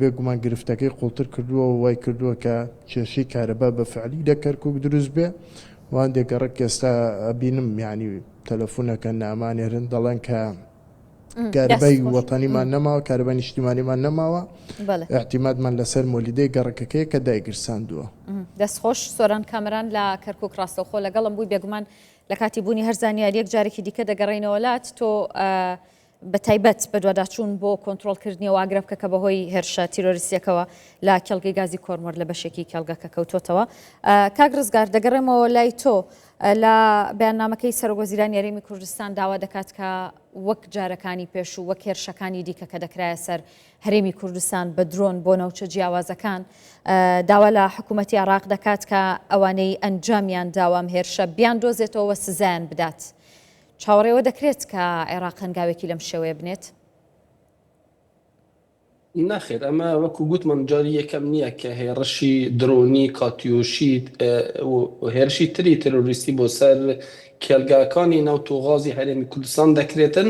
بێگومان گرفتەکەی قوڵتر کردووە و وای کردووە کە کێشەی کارەبا بە فعلی لە کەرکوک دروست بێ و هەندێک گەڕەک ئێستا ئەبینم یانی تەلەفونەکەن نامانێرن دەڵێن کە کارەبای وەتەنیمان نەماوە کارەبای نیشتیمانیمان نەماوە ئیعتیمادمان لەسەر مۆلیدەی گەڕەکەکەیە کە دایگرساندووە. دەستخۆش سۆران کامەران لە کەرکوک ڕاستەوخۆ لەگەڵم بووی بێگومان لە کاتی بوونی هەر زانیاریەک جارێکی دیکە دەگەڕێینەوە لات تۆ بە تایبەت بەدواداچوون بۆ کۆنترۆڵکردنی ئەو ئاگرە بکە کە بەهۆی هێرشە تیرۆریستیەکەوە لە کێڵگەی گازی کۆرمۆر لە بەشێکی کێڵگەکە کەوتۆتەوە کاک ڕزگار دەگەڕێمەوە لای تۆ لە بەیاننامەکەی سەرۆکوەزیرانی هەرێمی کوردستان داوا دەکات کە وەک جارەکانی پێشوو وەک هێرشەکانی دیکە کە دەکرایە سەر هەرێمی کوردستان بە درۆن بۆ ناوچە جیاوازەکان داوا لە حکوومەتی عێراق دەکات کە ئەوانەی ئەنجامیان داوە ئەم هێرشە بیاندۆزێتەوە سزایان بدات. چاوەڕێوە دەکرێت کە عێراق هەنگاوێکی لەم شێوەیە بنێت؟ نەخێر ئەمە وەکو گوتمان جاری یەکەم نییە کە هێڕشی درۆنی کاتیۆشی و هێرشی تری ترۆریستی بۆ سەر کێڵگاکانی نەوت و غازی هەرێمی کوردستان دەکرێتن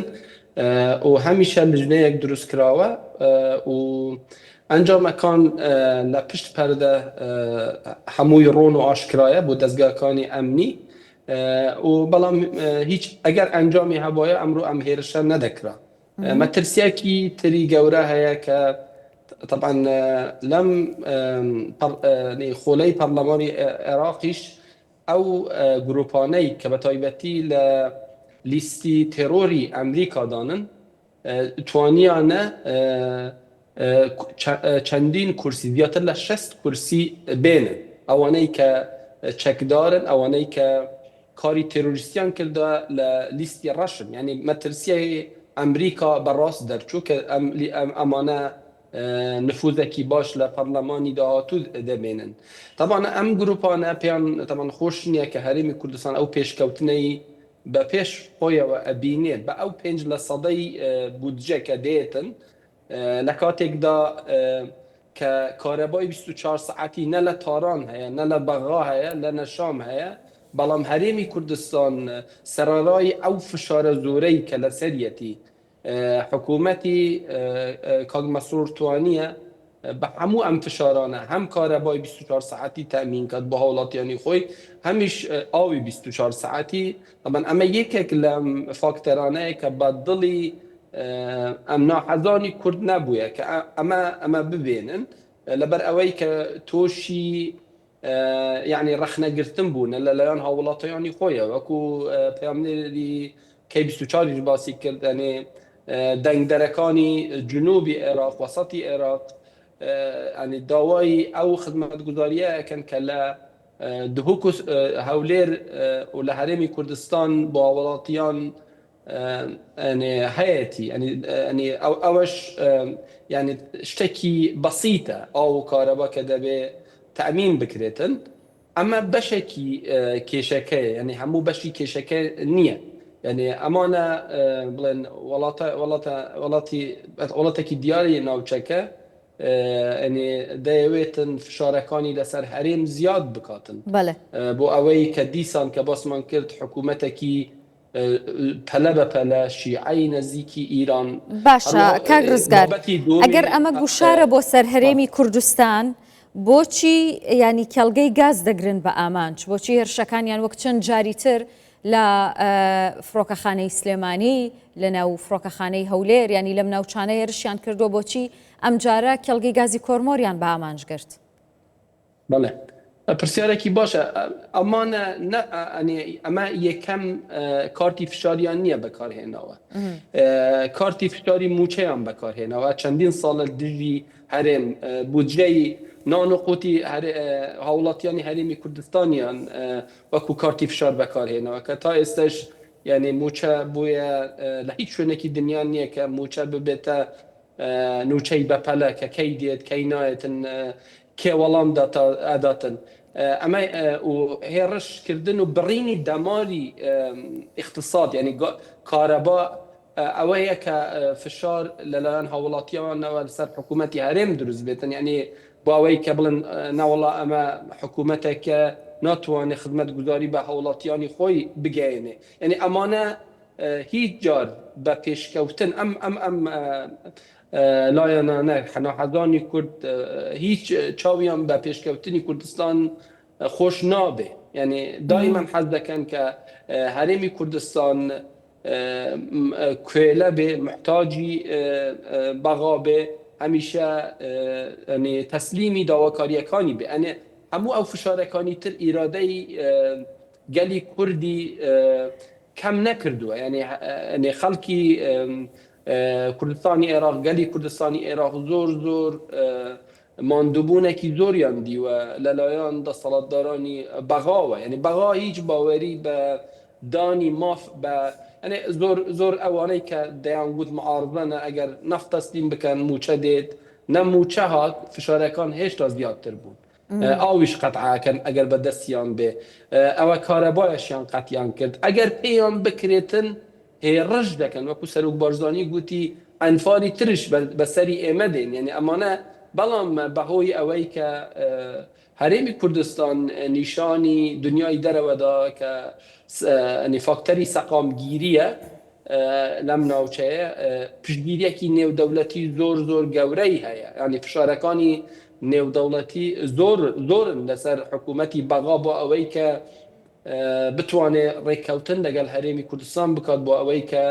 و هەمیشە لجنەیەک دروست کراوە و ئەنجامەکان لە پشت پەردە هەمووی ڕۆن و ئاشکرایە بۆ دەزگاکانی ئەمنی و بەڵام هیچ ئەگەر ئەنجامی هەبایە ئەمرۆ ئەم هێرشە نەدەکرا. مەترسیەکی تری گەورە هەیە کە تەبعەن لەم خولەی پەرلەمانی عێراقیش ئەو گروپانەی کە بە تایبەتی لە. لیستی تێرۆری ئەمریکادانن توانیانە چەندین کورسی زیاتر لە 60 کورسی بێنن ئەوانەی کە چەکدارن ئەوانەی کە کاری تێرۆریستیان کردە لە لیستی ڕەشن یعنی مەترسیای ئەمریکا بەڕاست دەرچوو کە ئەمانە نفوزێکی باش لە پەرلەمانی داهاتوو دەبێنن تەبان ئەم گروپانە پێیان تەبان خۆش نییە کە هەرێمی کوردستان ئەو پێشکەوتنەی بە پێش خۆیەوە ئەبینێت بە ئەو پێنج لە سەدەی بودجە کە دێتن لە کاتێکدا کە کارەبای 24 سەعاتی نە لە تاران هەیە نە لە بەغا هەیە لە نەشام هەیە بەڵام هەرێمی کوردستان سەرەڕای ئەو فشارە زۆرەی کە لەسەریەتی حکوومەتی کاک مەسرور توانیە بە هەموو ئەم فشارانە هەم کارەبای 24 سەعاتی تەمین کات بۆ هاوڵاتیانی خۆی هەمیش ئاوی 24 سەعاتی طبعا ئەمە یەکێک لەم فاکتەرانەیە کە بە دڵی ئەم ناحەزانی کورد نەبووە کە ئەمە ئەمە ببێنن لەبەر ئەوەی کە تۆشی یەعنی ڕەخنەگرتن بوونە لەلایەن هاووڵاتیانی خۆیەوە وەکو پەیامنێری کەی 24 یش باسی کرد ئەنێ دەنگدەرەکانی جنوبی عێراق وەسەتی عێراق ئەنی داوای ئەو خزمەتگوزاریە ئەکەن کە لە دهۆک و هەولێر و لە هەرێمی کوردستان بۆ هاوڵاتیان ئەنێ هەیەتی ئەنی ئەو ئەوەش یعنی شتێکی بەسیتە ئاو و کارەبا کە دەبێ تەمین بکرێتن ئەمە بەشێکی کێشەکەیە یعنی هەموو بەشی کێشەکە نییە یعنی ئەمانە بڵێن وڵاتە وڵاتە وڵاتی وڵاتێکی دیاری ناوچەکە یعنی دەیەوێتن فشارەکانی لەسەر هەرێم زیاد بکاتن بەڵێ. بۆ ئەوەی کە دیسان کە باسمان کرد حکوومەتێکی پەلە بە پەلە شیعەی نزیکی ئیران. باشە کاک ڕزگار ئەگەر ئەمە گوشارە بۆ سەر هەرێمی کوردستان بۆچی ینی کێڵگەی گاز دەگرن بە ئامانج بۆچی هێرشەکانیان وەک چەند جاری تر لە فڕۆکەخانەی سلێمانی لە ناو فڕۆکەخانەی هەولێر ینی لەم ناوچانە هێرشیان کردووە بۆچی ئەمجارە کێڵگەی گازی کۆرمۆریان بە ئامانج گرت؟ بەڵێ پرسیارێکی باشە ئەمانە ئەمە یەکەم کارتی فشاریان نییە بەکارهێناوە کارتی فشاری موچەیان بەکارهێناوە چەندین ساڵە دژی هەرێم بودجەی نان و قوتی هاوڵاتیانی هەرێمی کوردستانیان وەکو کارتی فشار بەکارهێناوە کە تا ئێستش یعنی موچە بۆیە لە هیچ شوێنێکی دنیا نییە کە موچە ببێتە نوچەی بەپەلە کە کەی دێت کەی نایەتن کێ وەڵام ئەداتن ئەمە و هێڕش کردن و بڕینی دەماری ئیقتساد یعنی کارەبا ئەوەیە کە فشار لەلایەن هاوڵاتیانەوە لەسەر حکوومەتی هەرێم دروست بێتن یعنی بۆ ئەوەی کە بڵێن ناوەڵا ئەمە حکوومەتێکە ناتوانێت خزمەتگوزاری بە هاوڵاتیانی خۆی بگەیەنێ یعنی ئەمانە هیچ جار بە پێشکەوتن ئەم ئەم ئەم لایەنانە حەناحەزانی کورد هیچ چاویان بە پێشکەوتنی کوردستان خۆش نابێ یعنی دایمەن حەز دەکەن کە هەرێمی کوردستان کوێلە بێ محتاجی بەغا بێ هەمیشە تەسلیمی داواکاریەکانی بێ ئەنێ هەموو ئەو فشارەکانی تر ئیرادەی گەلی کوردی کەم نەکردووە یعنی خەڵکی کوردستانی عێراق گەلی کوردستانی عێراق زۆر زۆر ماندووبوونێکی زۆریان دیوە لەلایەن دەسەڵاتدارانی بەغاوە یعنی بەغا هیچ باوەری بە دانی ماف بە یعنی زۆر زۆر ئەوانەی کە دەیانگوت معارضەنە ئەگەر نەفت تەسلیم بکەن موچە دێت نە موچە هات فشارەکان هێشتا زیاتر بوون ئاویش قەتعەکەن ئەگەر بە دەستیان بێ ئەوە کارەبایشیان قەتیان کرد ئەگەر پێیان بکرێتن هێڕش دەکەن وەکو سەرۆک بارزانی گوتی ئەنفالی ترش بەسەری ئێمە دێن یعنی ئەمانە بەڵام بەهۆی ئەوەی کە هەرێمی کوردستان نیشانی دنیای دەرەوەدا کە فاکتەری سەقامگیریە لەم ناوچەیە پشتگیریەکی نێودەوڵەتی زۆر زۆر گەورەی هەیە یعنی فشارەکانی نێودەوڵەتی زۆر زۆرن لەسەر حکوومەتی بەغا بۆ ئەوەی کە بتوانێت ڕێککەوتن لەگەڵ هەرێمی کوردستان بکات بۆ ئەوەی کە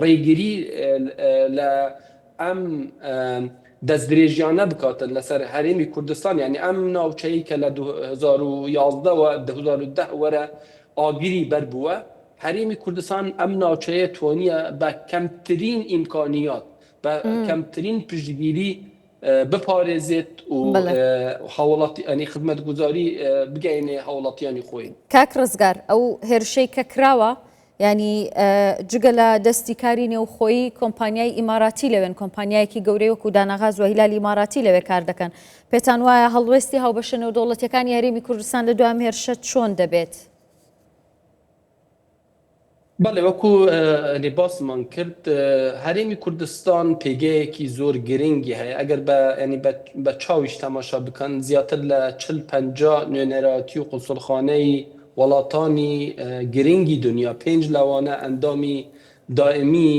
ڕێگری لە ئەم دەستدرێژیانە بکاتن لەسەر هەرێمی کوردستان یعنی ئەم ناوچەی کە لە 2011 وە 2010 وەرە ئاگری بەر بووە. هەرێمی کوردستان ئەم ناوچەیە توانیە بە کەمترین ئیمکانیات بە کەمترین پشتگیری بپارێزێت و هاوڵاتی ئەنی خزمەتگوزاری بگەینێ هاوڵاتیانی خۆی. کاک ڕزگار ئەو هێرشەی کە کراوە یانی جگە لە دەستی کاری نێوخۆیی کۆمپانیای ئیماراتی لەوێن کۆمپانیایەکی گەورەی وەکو داناغاز و هیلالی ئیماراتی لەوێ کار دەکەن پێتان وایە هەڵوێستی هاوبەشە نێودەوڵەتیەکانی هەرێمی کوردستان لە دوای ئەم هێرشە چۆن دەبێت؟ بەڵێ وەکو باسمان کرد هەرێمی کوردستان پێگەیەکی زۆر گرنگی هەیە ئەگەر بە ینی بە چاویش تەماشا بکەن زیاتر لە 40 50 نوێنەرایەتی و قونسڵخانەی وڵاتانی گرنگی دنیا پێنج لەوانە ئەندامی دائمی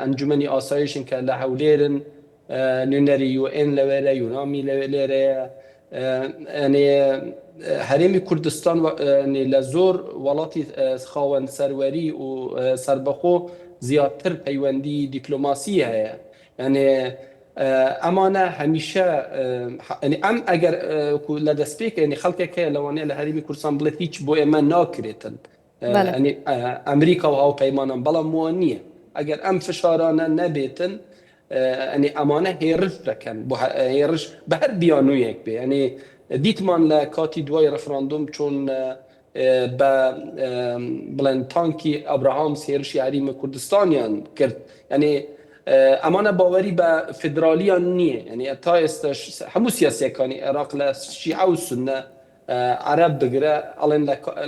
ئەنجومەنی ئاسایشن کە لە هەولێرن نوێنەری یوئێن لەوێرە، یونامی لێرەیە، یەنێ هەرێمی کوردستان لە زۆر وڵاتی خاوەن سەروەری و سەربەخۆ زیاتر پەیوەندی دیپلۆماسی هەیە یەنێ ئەمانە هەمیشە ئەم ئەگەر لە دەستپێک ینی خەڵکێک هەیە لەوانەیە لە هەرێمی کوردستان بڵێت هیچ بۆ ئێمە ناکرێتن ئەمریکا و هاوپەیمانان بەڵام وا نییە ئەگەر ئەم فشارانە نەبێتن ئەنی ئەمانە هێرش دەکەن بۆ هێرش بە هەر بیانوویەک بێ ئەنی دیتمان لە کاتی دوای ڕفراندوم چۆن بە بڵێن تانکی ئەبراهامس هێرشی هەریمە کوردستانیان کرد یعنی ئەمانە باوەری بە فیدرالیان نییە یعنی تا ئێستش هەموو سیاسیەکانی عێراق لە شیعە و سنە عەرەب بگرە ئەڵێن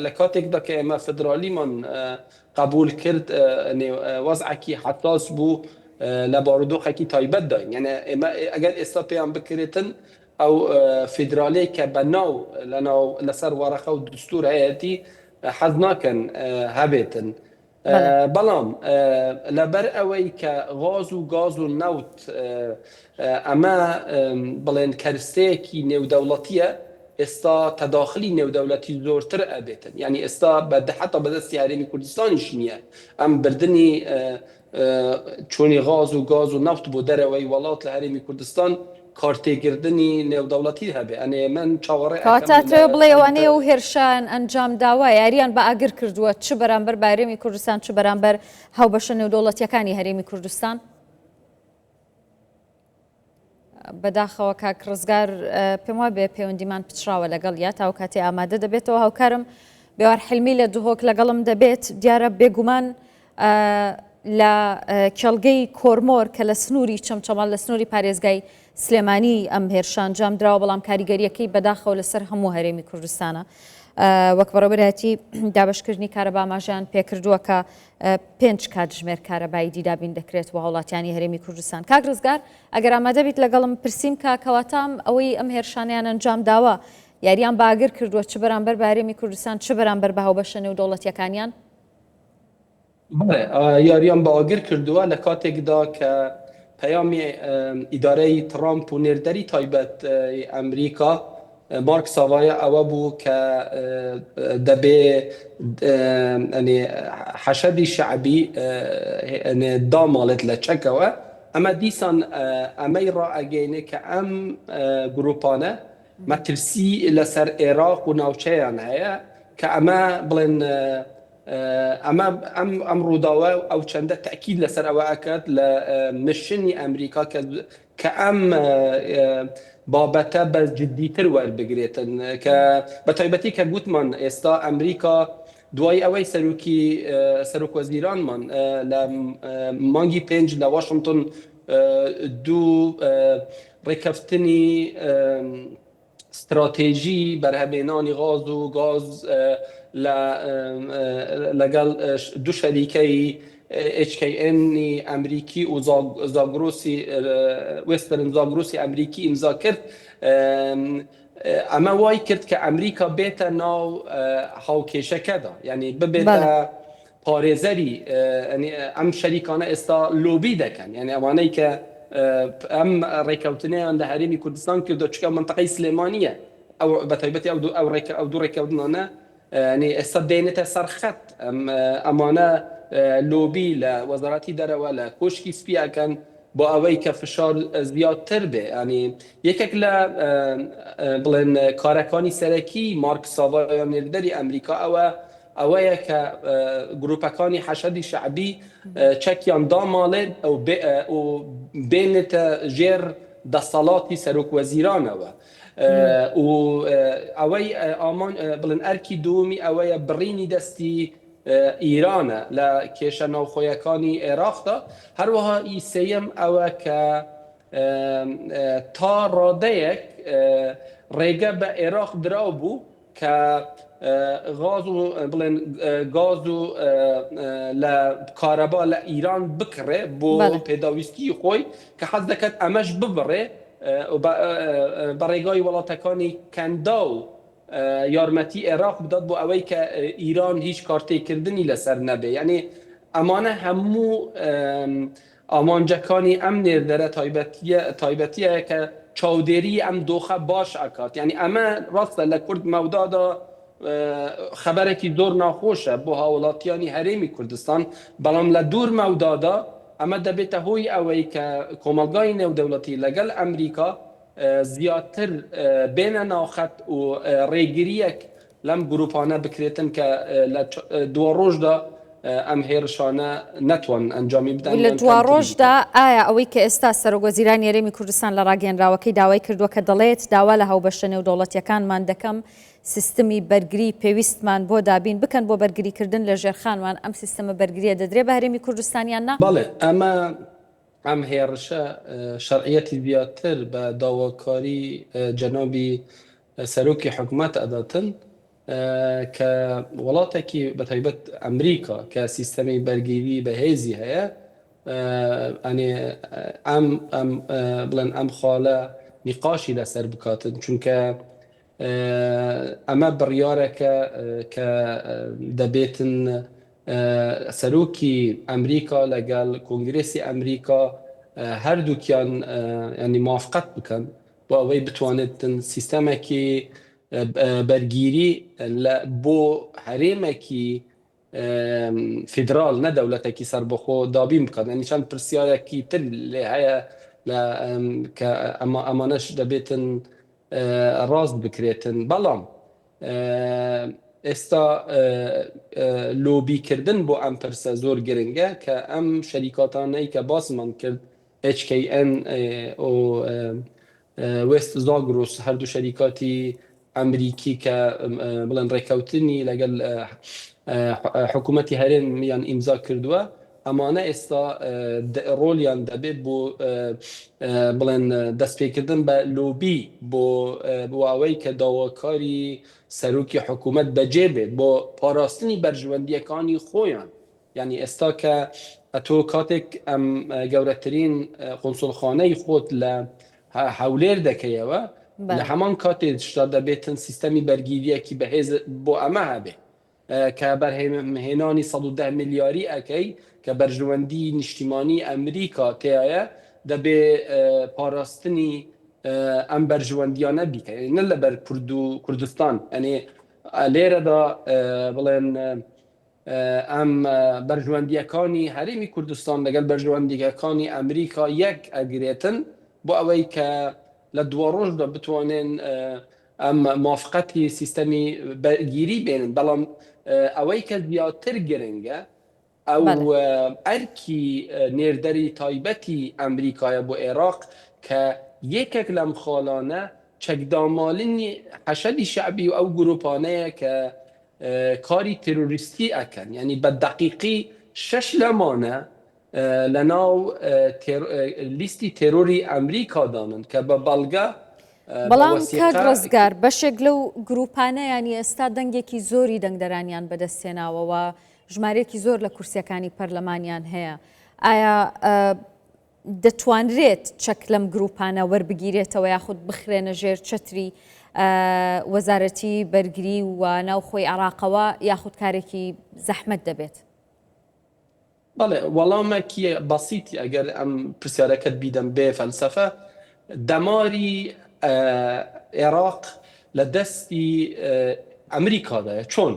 لە کاتێکدا کە ئێمە فدرالیمان قبول کرد وەزعێکی حەساس بوو لە بارودۆخێکی تایبەتداین یعنی ئێمە ئەگەر ئێستا پێیان بکرێتن ئەو فیدرالی کە بە ناو لەناو لەسەر وەرەقە و دستور هەیەتی حەز ناکەن هەبێتن بەڵام لەبەر ئەوەی کە غاز و گاز و نەوت ئەمە بڵێن کەرستەیەکی نێودەوڵەتیە ئێستا تەداخلی نێودەولەتی زۆرتر ئەبێتن یعنی ئێستا بە حتا بەدەستی هەرێمی کوردستانیش نییە ئەم بردننی چۆنی غاز و گاز و نەوت بۆ دەرەوەی وڵات لە هەرێمی کوردستان کارتێکردنی نێودەوڵەتی هەبێ ئەنێ من چاوەڕێ کەواتە ئەتەوێ بڵێی ئەوانەی ئەو هێرشەیان ئەنجام داوە یاریان بە ئاگر کردووە چ بەرامبەر بە هەرێمی کوردستان چ بەرامبەر هاوبەشە نێودەوڵەتیەکانی هەرێمی کوردستان؟ بەداخەوە کاک ڕزگار پێم وا بێ پەیوەندیمان پچڕاوە لەگەڵ یا تاو کاتێ ئامادە دەبێتەوە هاوکارم بێوار حلمی لە دهۆک لەگەڵم دەبێت دیارە بێگومان لە کێڵگەی کۆرمۆر کە لە سنووری چەمچەماڵ لە سنووری پارێزگای سلێمانی ئەم هێرشە ئەنجام دراوە، بەڵام کاریگەرییەکەی بەداخەوە لەسەر هەموو هەرێمی کوردستانە. وەک بەڕێوەبەرایەتی دابەشکردنی کارەبا ئاماژەیان پێکردووە کە پێنج کاتژمێر کارەبای دی دابین دەکرێت بۆ هاوڵاتیانی هەرێمی کوردستان. کاک ڕزگار ئەگەر ئامادە بیت لەگەڵم پرسیم کە کەواتە ئەم ئەوەی ئەم هێرشانەیان ئەنجام داوە یاریان بە ئاگر کردووە چ بەرامبەر بە هەرێمی کوردستان چ بەرامبەر بە هاوبەشە نێودەوڵەتییەکانیان؟ بەڵێ یاریان بە ئاگر کردووە لە کاتێکدا کە پەیامی ئیدارەی ترامپ و نێردەری تایبەت ئەمریکا مارک ساڤایا ئەوە بوو کە دەبێ حەشدی شەعبی داماڵێت لە چەکەوە ئەمە دیسان ئەمەی ڕائەگەینێ کە ئەم گروپانە مەترسی لەسەر ئێراق و ناوچەیان هەیە کە ئەمە بڵێن ئەمە ئەم ئەم ڕووداوە ئەو چەندە تەئکید لەسەر ئەوە ئەکات لە مشنی ئەمریکا کە کە ئەم بابەتە بە جدیتر وەربگرێتن کە بە تایبەتی کە گوتمان ئێستا ئەمریکا دوای ئەوەی سەرۆکی سەرۆک وەزیرانمان لە مانگی پێنج لە واشنتن دوو ڕێککەفتنی ستراتێژی بەرهەمێنانی غاز و گاز لە لەگەڵ دوو شەریکەی HKN ئەمریکی و زاگرۆسی وێسترن زاگرۆسی ئەمریکی ئیمزا کرد ئەمە وای کرد کە ئەمریکا بێتە ناو هاوکێشەکەدا یعنی ببێتە پارێزەری ئەم شەریکانە ئێستا لۆبی دەکەن یعنی ئەوانەی کە ئەم ڕێککەوتنیان لە هەرێمی کوردستان کردو چکە منطقەی سلێمانیە ئەو بە تایبەتی ئەو دوو ئەو ڕێکە ئەو دوو ڕێککەوتنانە ینی ئێستا دێنێتە سەر خەت ئەمانە لۆبی لە وەزارەتی دەرەوە لە کۆشکی سپی ئەکەن بۆ ئەوەی کە فشار زیاتر بێ ینی یەکێک لە بڵێن کارەکانی سەرەکی مارک ساڤایان نێردەری ئەمریکا ئەوە. ئەوەیە کە گروپەکانی حەشدی شەعبی چەکیان داماڵێت و بێنێتە ژێر دەسەڵاتی سەرۆک وەزیرانەوە و ئەوەی ئامان بڵێن ئەرکی دووەمی ئەوەیە بڕینی دەستی ئیرانە لە کێشە ناوخۆیەکانی عێراقدا هەروەها ئی سێیەم ئەوە کە تا ڕادەیەک ڕێگە بە عێراق دراو بوو کە غاز و بڵێن گاز و لە کارەبا لە ئیران بکڕێ بۆ پێداویستی خۆی کە حەز دەکات ئەمەش ببڕێ بە ڕێگای وڵاتەکانی کەنداو یارمەتی عێراق بدات بۆ ئەوەی کە ئیران هیچ کارتێکردنی لەسەر نەبێ یعنی ئەمانە هەموو ئامانجەکانی ئەم نێردەرە تایبەتیە تایبەتیە کە چاودێری ئەم دۆخە باش ئەکات یانی ئەمە ڕاستە لە کورت مەودادا خەبەرێکی زۆر ناخۆشە بۆ هاوڵاتیانی هەرێمی کوردستان بەڵام لە دوور مەودادا ئەمە دەبێتە هۆی ئەوەی کە کۆمەڵگای نێودەوڵەتی لەگەڵ ئەمریکا زیاتر بێنە ناوخەت و ڕێگریەک لەم گروپانە بکرێتن کە لە دواڕۆژدا ئەم هێرشانە نەتوانن ئەنجامی بدەن لە دواڕۆژدا ئایا ئەوەی کە ئێستا سەرۆک وەزیرانی هەرێمی کوردستان لە ڕاگەیەنراوەکەی داوای کردووە کە دەڵێت داوا لە هاوبەشە نێودەوڵەتیەکانمان دەکەم سیستمی بەرگری پێویستمان بۆ دابین بکەن بۆ بەرگریکردن لە ژێرخانمان ئەم سیستەمە بەرگریە دەدرێ بە هەرێمی کوردستان یان نا؟ بەڵێ ئەمە ئەم هێڕشە شەرعیەتی زیاتر بە داواکاری جەنابی سەرۆکی حکومەت ئەداتن کە وڵاتێکی بەتایبەت ئەمریکا کە سیستەمی بەرگیری بەهێزی هەیە ئەنێ ئەم ئەم بڵێن ئەم خاڵە نیقاشی لەسەر بکاتن چونکە ئەمە بڕیارێکە کە دەبێتن سەرۆکی ئەمریکا لەگەڵ کۆنگرێسی ئەمریکا هەردووکیان ینی موافقەت بکەن بۆ ئەوەی بتوانێتن سیستەمێکی بەرگیری بۆ هەرێمێکی فیدرال نە دەولەتێکی سەربەخۆ دابین بکات ینی چەند پرسیارێکی تر لێ هەیە لە کە ئەمانەش دەبێتن ڕاست بکرێتن بەڵام ئێستا لۆبیکردن بۆ ئەم پرسە زۆر گرنگە کە ئەم شەریکاتانەی کە باسمان کرد HKN و وێست زاگرۆس هەردوو شەریکاتی ئەمریکی کە بڵێن ڕێکەوتنی لەگەڵ حکوومەتی هەرێم یان ئیمزا کردووە ئەمانە ئێستا ڕۆلیان دەبێت بۆ بڵێن دەستپێکردن بە لۆبی بۆ بۆ ئەوەی کە داواکاری سەرۆکی حکوومەت بەجێ بێت بۆ پاراستنی بەرژوەندیەکانی خۆیان یانی ئێستا کە ئەتۆ کاتێک ئەم گەورەترین قونسوڵخانەی خۆت لە هەولێر دەکەیەوە لە هەمان کاتێشدا دەبێتن سیستەمی بەرگیریەکی بەهێز بۆ ئەمە هەبێ کە بەرهەمهێنانی 110 ملیاری ئەکەی کە بەرژەوەندی نیشتیمانی ئەمریکا تایە دەبێ پاراستنی ئەم بەرژەوەندیانە بیکە نە لەبەر کورد و کوردستان ئەنێ لێرەدا بڵێن ئەم بەرژوەندییەکانی هەرێمی کوردستان لەگەڵ بەرژوەندییەکانی ئەمریکا یەک ئەگرێتن بۆ ئەوەی کە لە دواڕۆژدا بتوانێن ئەم موافقەتی سیستەمی بەرگیری بێنن بەڵام ئەوەی کە زیاتر گرنگە ئەو ئەرکی نێردەری تایبەتی ئەمریکایە بۆ عێراق کە یەکێک لەم خاڵانە چەکداماڵینی حەشدی شەعبی و ئەو گروپانەیە کە کاری تێرۆریستی ئەکەن یانی بە دەقیقی شەش لەمانە لە ناو لیستی تێرۆری ئەمریکا دانن کە بە بەڵگە بەڵام کاک ڕزگار بەشێک لەو گروپانە ینی ئێستا دەنگێکی زۆری دەنگدەرانیان بەدەستهێناوەوە ژمارەیەکی زۆر لە کورسیەکانی پەرلەمانیان هەیە ئایا دەتوانرێت چەک لەم گروپانە وەربگیرێتەوە یاخود بخرێنە ژێر چەتری وەزارەتی بەرگری و ناوخۆی عێراقەوە یاخود کارێکی زەحمەت دەبێت؟ بەڵێ وەڵامێکی بەسیتی ئەگەر ئەم پرسیارەکەت بیدەم بێ فەلسەفە دەماری عێراق لە دەستی ئەمریکادایە چۆن؟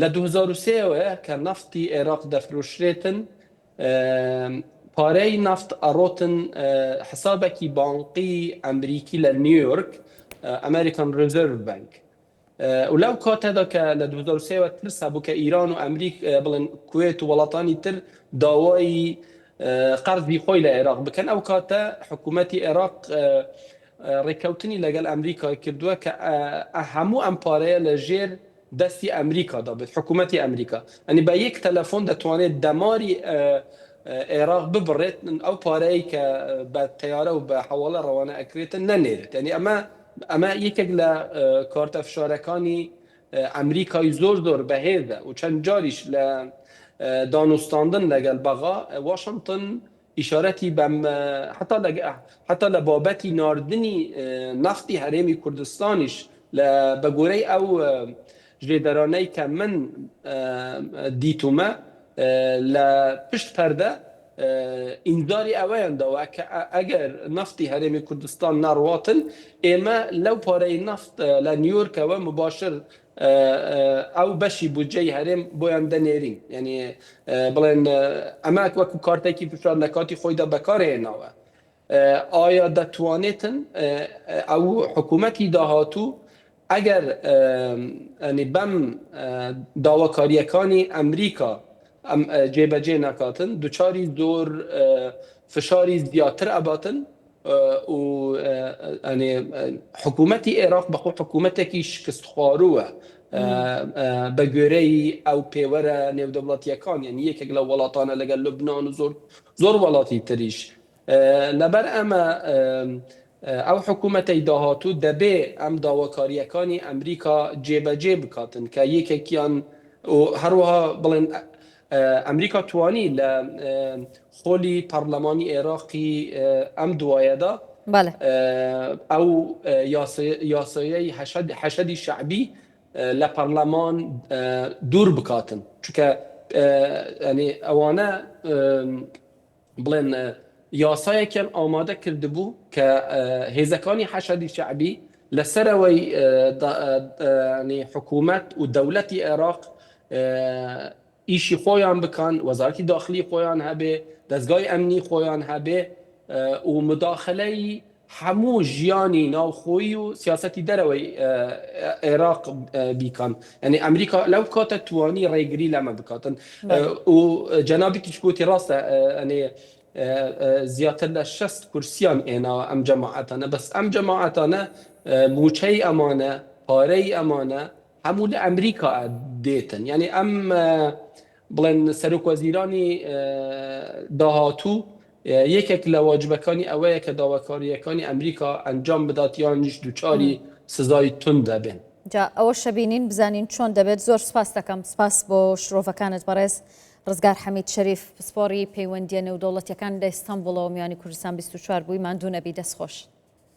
لە 2023 ەوەیە کە نەفتی عێراق دەفرۆشرێتن پارەی نەفت ئەڕۆتن حسابەکی بانقی ئەمریکی لە نیویۆرک، American Reserve Bank. و لەو کاتەدا کە لە 2023 وە ترس هەبوو کە ئیران و ئەمریک بڵێن کوێت و وڵاتانی تر داوای قەرزی خۆی لە عێراق بکەن ئەو کاتە حکوومەتی عێراق ڕێککەوتنی لەگەڵ ئەمریکا کردووە کە هەموو ئەم پارەیە لە ژێر دەستی ئەمریکادا بێت حکوومەتی ئەمریکا ئەنی بە یەک تەلەفۆن دەتوانێت دەماری عێراق ببڕێت ئەو پارەیە کە بە تەیارە و بە حەواڵە ڕەوانە ئەکرێتن نەنێرێت یعنی ئەمە ئەمە یەکێک لە کارتە فشارەکانی ئەمریکای زۆر زۆر بەهێزە و چەند جاریش لە دانوستاندن لەگەڵ بەغا واشنتن ئیشارەتی بەم حتا لە حتا لە بابەتی ناردنی نەفتی هەرێمی کوردستانیش لە بە گۆرەی ئەو ژێدەرانەی کە من دیتومە لە پشت پەردە ئینزاری ئەوەیان داوە کە ئەگەر نەفتی هەرێمی کوردستان نەڕواتن ئێمە لەو پارەی نەفت لە نیویۆرکەوە مباشر ئەو بەشی بودجەی هەرێم بۆیان دەنێرین یعنی بڵێن ئەمە وەکو کارتێکی فشار لە کاتی خۆیدا بەکارهێناوە ئایا دەتوانێتن ئەو حکوومەتی داهاتوو ئەگەر ینی بەم داواکارییەکانی ئەمریکا ئەم جێبەجێ نەکاتن دوچاری زۆر فشاری زیاتر ئەباتن و ینی حکوومەتی عێراق بەخۆ حکوومەتێکی شکستخوارووە بە گوێرەی ئەو پێوەرە نێودەوڵەتیەکان یعنی یەکێک لە وڵاتانە لەگەڵ لوبناان و زۆر زۆر وڵاتی تریش لەبەر ئەمە ئەو حکوومەتەی داهاتوو دەبێ ئەم داواکارییەکانی ئەمریکا جێبەجێ بکاتن کە یەکێکیان و هەروەها بڵێن ئەمریکا توانی لە خۆلی پەرلەمانی عێراقی ئەم دوایەدا ئەو یاسایەی حەشدی شەعبی لە پەرلەمان دوور بکاتن چونکە ئەوانە بڵێن یاسایەکیان ئامادە کردبوو کە هێزەکانی حەشدی شەعبی لە سەرەوەی حکوومەت و دەولەتی عێراق ئیشی خۆیان بکەن، وەزارەتی داخلی خۆیان هەبێ، دەزگای ئەمنی خۆیان هەبێ و مداخلەی هەموو ژیانی ناوخۆیی و سیاسەتی دەرەوەی عێراق بیکان. یعنی ئەمریکا لەو کاتە توانی ڕێگری لەمە بکاتن و جەنابیتیش گوتی ڕاستە ئەنێ زیاتر لە 60 کورسیان ئێناوە ئەم جەماعەتانە بەس ئەم جەماعەتانە موچەی ئەمانە پارەی ئەمانە هەموو لە ئەمریکا دێتن یعنی ئەم بڵێن سەرۆک وەزیرانی داهاتوو یەکێک لە واجبەکانی ئەوەیە کە داواکارییەکانی ئەمریکا ئەنجام بدات یانیش دووچاری سزای توند دەبێن. جا ئەوەشە بینین بزانین چۆن دەبێت زۆر سپاست دەکەم سپاس بۆ شرۆڤەکانت بەڕێز ڕزگار حەمید شەریف پسپۆڕی پەیوەندیە نێودەوڵەتیەکان لە ئیستانبوڵەوە میوانی کوردستان 24 بووی ماندوو نەبی دەست خۆش.